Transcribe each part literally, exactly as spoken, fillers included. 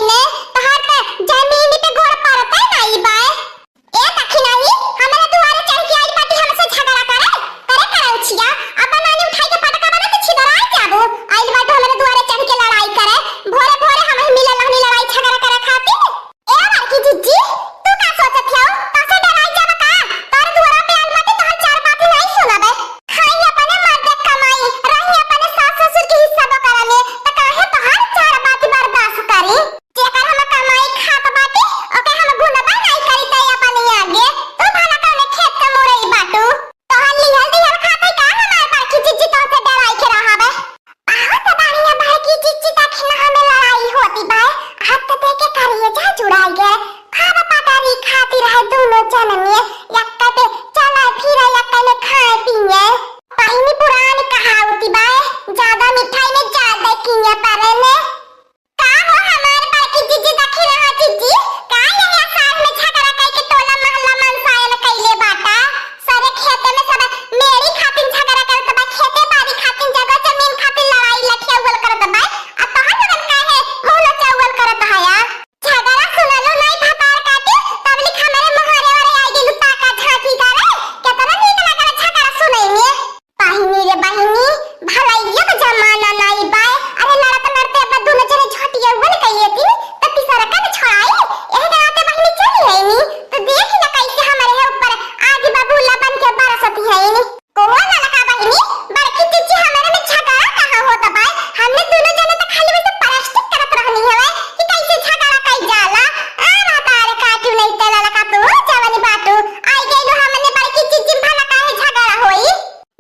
ने, तोहार त जमीन पे गोड़ पड़ते नाई बाय। ए दखिनही, हमरे दुआरे चढ़ के आई बाटी हमसे झगड़ा करे, करे करौछिया, अपन नानी उठाई के पटका बना तो छिदराई जाबू। आइल बाटू हमरे दुआरे चढ़ के लड़ाई करे, भोरे भोरे हम ही मिलल रहनी लड़ाई झगड़ा करे खातिर। ए बड़की जिज्जी, तू का सोचत हऊ? तोसे डराई जाब का? तोर दुआरा पे आइल बाटी तोहर चार बात नहीं सुनबे। खाई अपने मर्द कमाई, रही अपने सास ससुर के हिस्सा बकरा में, त काहे तोहार चार बात बर्दाश्त करी? जेकर हम कमाई खात बाटी, ओके हम गुनबा नाई करी तई अपने आगे। तू भला कौने खेत के मुरई बाटू? तोहर लिहल दिहल खाते का हमार बड़की जिज्जी तोहसे डराई के रहबे? बहुत बढ़िया बड़की जिज्जी, दखिनहा में लड़ाई होती बाय। हाथ तो देके करिए जा जुड़ाई गए। खाब पटारी खाती रहे दोनों जन में, यक्का पे चला फिरा, यक्का में खाए पिए। पहिनी पुरान कहावती बाय, ज्यादा मिठाई में ज्यादा किए पड़े ने। का हो हमार बड़की जिज्जी, दखिनहा जिज्जी, का यही आषाढ़ में झगड़ा कई के टोला मोहल्ला मनसायन कइले बाटा? सारे खेते में सब मेड़ी खातिन झगड़ा करत बा, खेते बाड़ी खातिन, जगह जमीन खातिन लड़ाई लठिया उगल करत बा। आ तोहन लोगन काहे मुंह नोचा उगल करत हया? झगड़ा सुनलू नहीं भतार काटी, तब लिख हमरे मोहरे ओरे आई गेलू ताका झांकी करे। केतना नीक लागल झगड़ा सुनई में। बहिनी रे बहिनी, भलाइयो के जमाना नाई बाय। अरे लड़त लड़ते अब दुनो जने झटिया उगल कइले थी, त तीसरा का न छोड़ाई। एही के नाते बहिनी चली आईनी, त देख न कैसे हमरे है ऊपर आग बबूला बन के बरसत है। कौन ललका बहिनी? बड़की जिज्जी हमरे में झगड़ा कहाँ होत बाय? हमने दुनो जने त खाली वैसे प्रैक्टिस करत रहनी हवे कि कैसे झगड़ा कइल जाला। आ रहता अरे काटू नहीं त ललका तू जवानी बाटू। आई गइलू हमने बड़की जिज्जी भला काहे झगड़ा होई?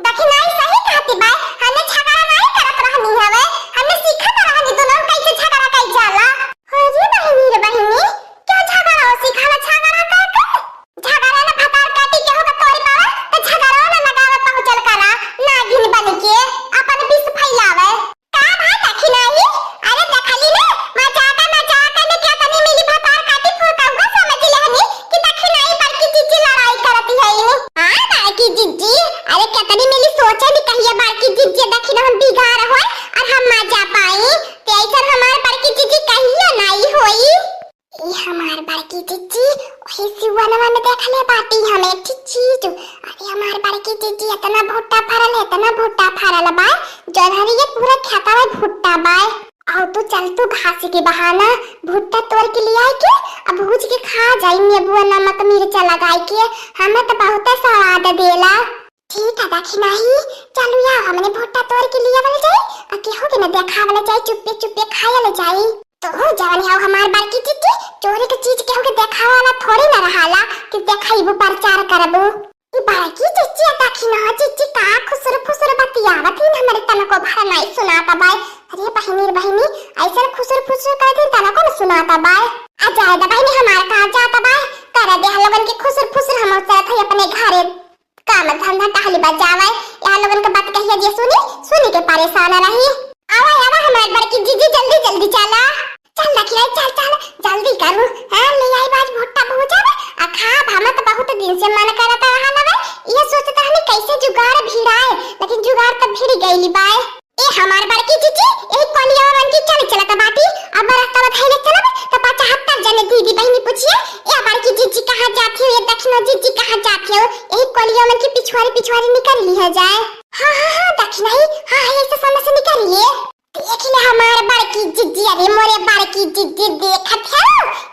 दखिनाई सही कहती बाय, हमें झगड़ा नाई करत रहनी हवे, हमें सीखत रहनी दुनो कैसे झगड़ा कइल जाला। अरे बहिनी रे बहिनी, क्या झगड़ा हो सिखाला झगड़ा कर कर? झगड़ा न भतार काटी केहू के तोरी पावे, त झगड़ा न लगावे पहुँचल करा, नागिन बन के अपन विष फैलावे। का भाई दखिनाई? अरे देखली ना, मजाक मजाक में क्या तनी मिली भतार काटी फुरकौआ समझ लेहनी कि दखिनाई बड़की जिज्जी लड़ाई करती है इनी। हाँ बड़की जिज्जी, अरे केतनी मिली सोचे भी कहिए बड़की जिज्जी दखिना हम बिगाड़ होए और हम मजा पाई, ते ऐसन हमार बड़की जिज्जी कहिए नाई होई। ई हमार बड़की जिज्जी, वही सिवनवा में देखले बाटी हमें ठीक चीज। अरे हमार बड़की जिज्जी इतना भुट्टा फरल है, इतना भुट्टा फरल बा, जौन हरी ये पूरा खेतवा भुट्टा बा। अउ तू चल तू घास के बहाना भुट्टा तोड़ के ले आए के, अब भूज के खा जाई नेबुआ नमक मिर्चा लगाई के, हमें तो बहुते स्वाद देला। ठीक है दखिनाई, चलू या हमने भुट्टा तोड़ के लियावल जाई, आ केहू के न देखावल जाई, चुप्पे चुप्पे खायल जाई। तो हो जवन है हमार बड़की जिज्जी, चोरी के चीज केहू के देखावला थोड़ी न रहाला कि देखाइबू प्रचार करबू। ई बड़की जिज्जी आ दखिना जिज्जी का खुसुर फुसुर बतियावत ही हमरे तनको भर नाई सुनाता बाय। अरे बहिनी रे बहिनी, ऐसन खुसुर फुसुर कर दिन तनको न सुनाता बाय। आ जाए दा बहिनी हमार का जाता बाय, कर दे हम लोगन के खुसुर फुसुर हम चलत है अपने घरे। काम धंधा टहली बजावे, यहाँ लोगन के बात कहिया जे सुनी, सुनी के परेशान रही। आवा, आवा हमार बड़की जिज्जी, जल्दी, जल्दी चला। चल दखिनाई, चल, चल, जल्दी करू। हाँ, ले आई बाज भुट्टा भूजा बे, आ खाब, हम तो बहुत दिन से मन करत रहा ना बे। ये सोचत रहनी कैसे जुगाड़ भिड़ाए, लेकिन जुगाड़ तो भिड़ गइली बाय। ए हमार बड़की जिज्जी, यही कोलिया मन की चल चलत बाटी। अब रास्ता में धइले चलब, त पचहत्तर जने दीदी बहिनी पूछिए, "ए बड़की जिज्जी कहाँ जाती हो, ये दखिना जिज्जी कहाँ जाती हो?" यही कोलिया मन की पिछुआरी पिछुआरी निकल लिया जाए। हाँ, हाँ, हाँ, दखिनाई, हाँ, हाँ, ऐसे सामने से निकलिए। देख ले हमार बड़की जिज्जी, अरे मोरे बड़की जिज्जी, देखत है,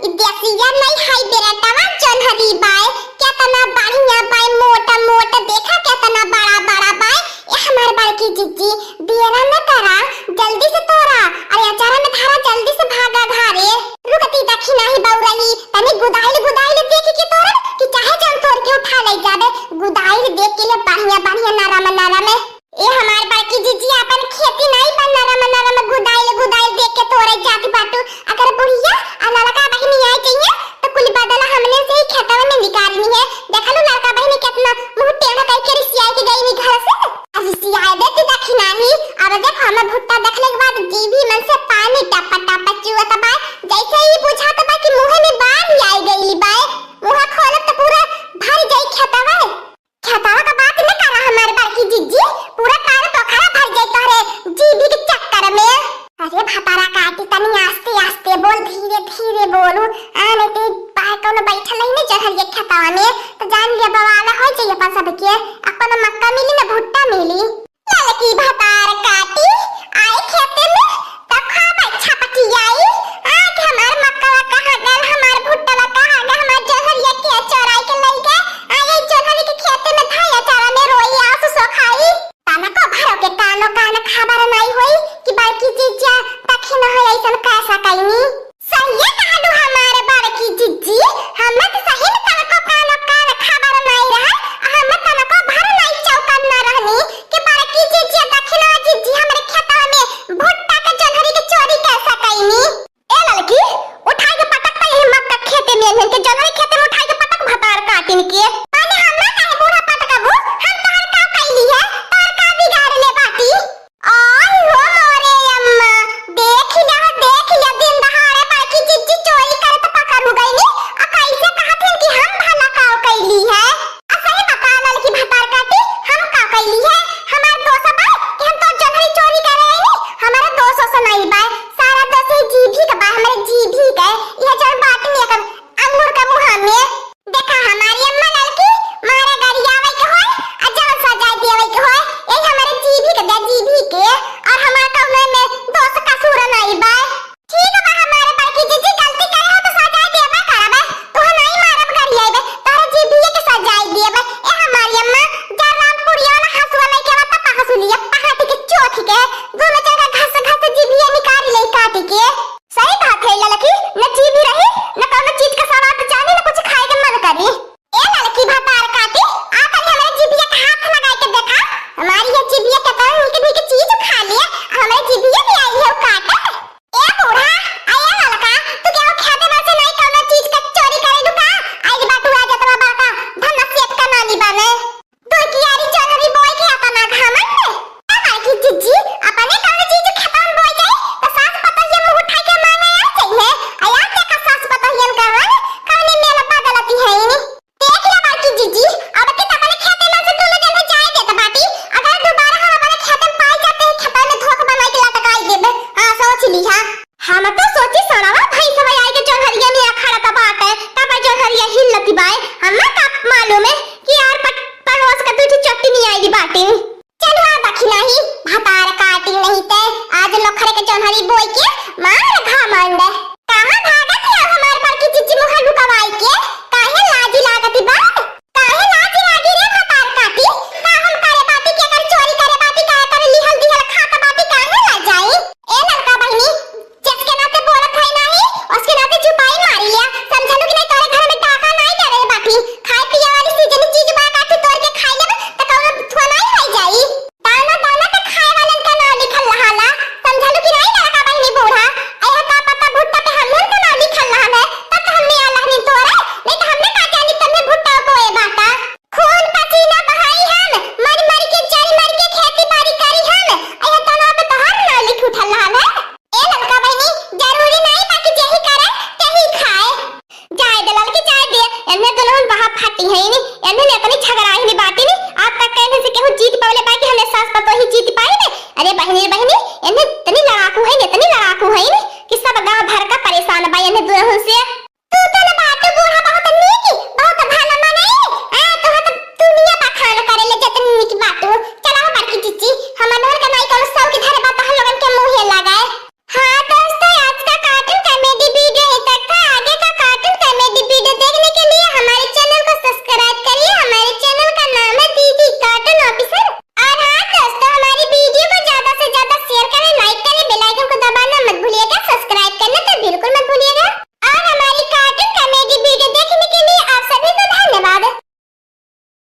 ई देसिया नहीं है बेरटवा, जोन्हरी बाय, केतना बढ़िया बाय, मोटा मोटा, देखा केतना बड़ा बड़ा बाय। ए हमार बड़की जिज्जी, देरा न करा, जल्दी से तोरा, अरे अचारा में धारा, जल्दी से भागा घरे। रुकती दखिनाई बउरही, तनी गुदाइल गुदाइल देख के तोरा, कि चाहे जौन तोड़ के उठा ले जाबे, गुदाइल देख के ले बढ़िया बढ़िया नरम नरम। ए हमार बड़की जिज्जी, अपन खेती नाई बा नरम नरम, गुदाइल गुदाइल देख के तोरे जात बाटू। अगर बुढ़िया धीरे बोलू, आ नहीं तो बाहर कौनो बैठल रही ना जहर ये खेतवा में, तो जान लिया बवाल हो जाई अपन सबके। अपन मक्का मिली ना भुट्टा मिली। ललकी भतार काटी आए खेते में, तो खाबे छपटियाई। आके हमार मक्का कहाँ गल, हमार भुट्टा कहाँ गल, हमार जहरिया के चोराई के लई गए। आए जहरी के खेते में धाया चारा में रोई आंसू सोखाई। तनको भरो के कानो कान खबर नाई होई कि बड़की जीजा तखिन हो ऐसन कैसा कैनी। सहिए कहलू हमार बड़की जिज्जी, हमें तो सही में तनको कानो कान खबर नाई रहा, हमें तनको भर नाई चौकन न रहनी कि बड़की जिज्जी दखिना जिज्जी हमरे खेतवा में भुट्टा के जन्हरी के चोरी कैसा कैनी। ए ललकी, उठाई के पटक त यही मक्का खेते में, इनके जन्हरी खेते में उठाई के पटक भतार काटिन के।